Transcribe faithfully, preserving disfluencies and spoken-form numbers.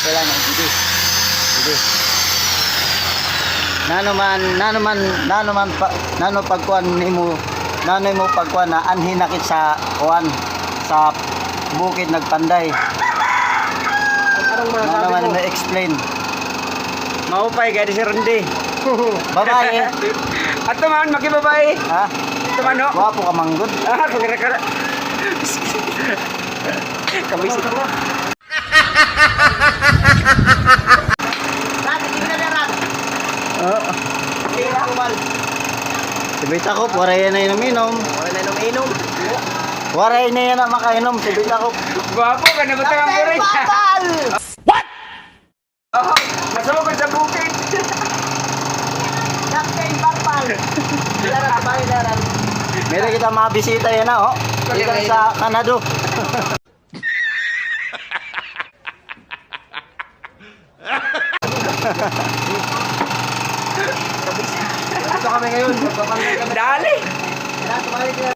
Wala na, sige. Sige. Nano man, nano man, nano man pa, nano pagkuan nimo, nano imo pagkuan na anhi na kit sa kuan, sa bukid nagpanday. Anong masasabi mo? Nano man mo explain? Maupay, gadi si Randy. Babae. Ato man, makibabae. Ha? Ato man, no? Guwapo ka manggod. Ah, kung kira-kira. Kabisi. Oo. Si Bay Takop, waray na inom-inom. Waray na inom-inom. Waray na yana makainom, si Bay Takop. Gwapo, ganda ba ito ang buray? What? Oh, masukod sa bukid. Captain Barpal. Dilara sa bahay, dilara. Meron kita mga bisita yana, oh. Kita sa Kanado. Dito kami ngayon. Magpapanggap kami. Dali.